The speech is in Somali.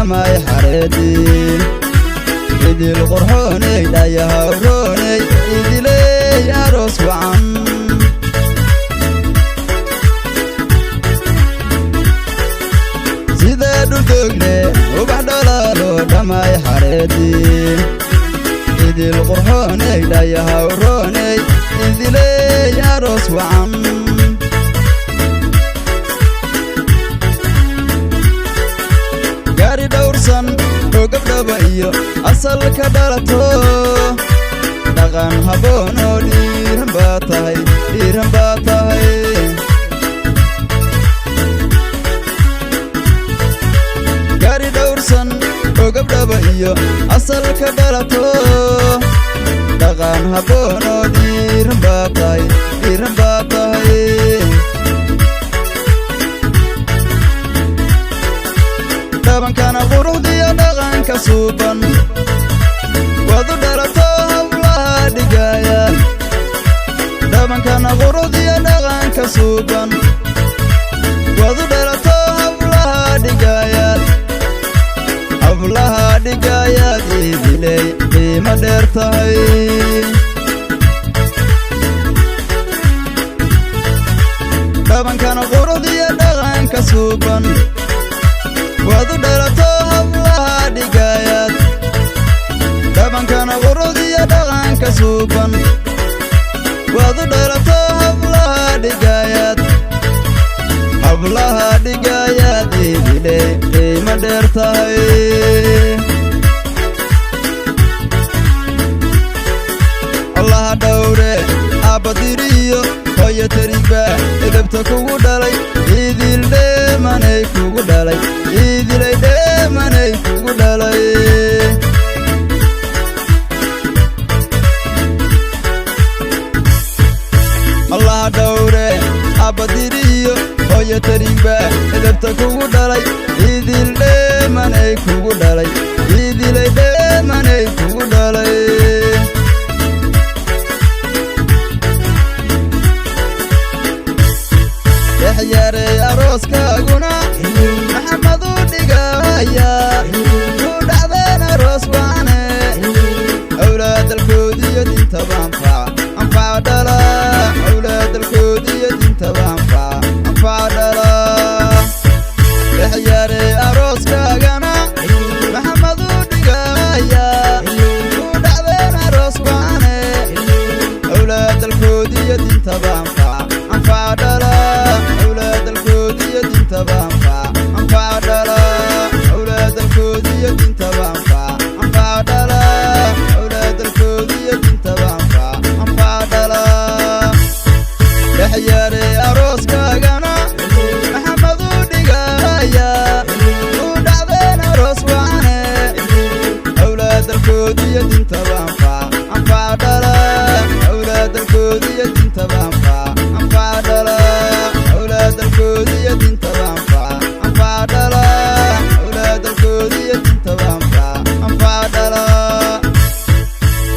dhamay xareedii idil qurxooney dhayaha rooney idiley aroos wacan sida dhuldogle ubax dhalaalo dhamay xareedii idil qurxooney dhayaha rooney idiley aroos wacan gaari dhowrsan oo gabdhaba iyo asalka dhalato dhaqan habboon oo dhiiran baa tahay dhiiran baa tahay gaari dhowrsan oo gabdhaba iyo asalka dhalato dhaqan habboon oo dhiiran baa tahay dhiiran baa tahay dhabankana quruxdiyo dhaqanka suuban wadu dhalato hablaha dhigaya dhabankana quruxdiyo dhaqanka suuban wadu dhalato hablaha dhigayaad hablaha dhigayaad idiley qiimo dheer tahay dhabankana quruxdiyo dhaqanka suuban wadu dhalato hablaha dhigayaad dhabankana quruxdiyo dhaqanka suuban wadu dhalato hablaha dhigayaad hablaha dhigayaad idiley qiimo dheer tahay allaha dhowre aabbadiriyo hooyo tarigba edabta kugu dhalay idil dheemanay kugu dhalay idilay dheemanay kugu dhalay allaha dhowre aabbadiriyo hooyo tarigba edabta kugu dhalay idil dheemanay kugu dhalay idilay dheemanay kugu dhalay dexyaarey arooskaaguna maxamadu dhigaya ku dhacdeen aroos wacne awlaadalkoodiyo diintaba anfaca anfaca dhala awlaadalkoodiyo diintaba anfaca anfaca dhala dexyaarey arooskaagana maxamadu dhigaya ku dhacdeen aroos wacne awlaadalkoodiyo diintaba anfaca anfaca dhala awlaadalkoodiyo diintaba anfaca anfaca dhala awlaadalkoodiyo diintaba anfaca anfaca dhala awlaadalkoodiyo diintaba anfaca anfaca dhala dexyaarey arooskaagana maxamadu dhigaya ku dhacdeen aroos wacne awlaadalkoodiyo diintaba anfaca anfaca dhala awlaadalkoodiyo diintaba anfaca.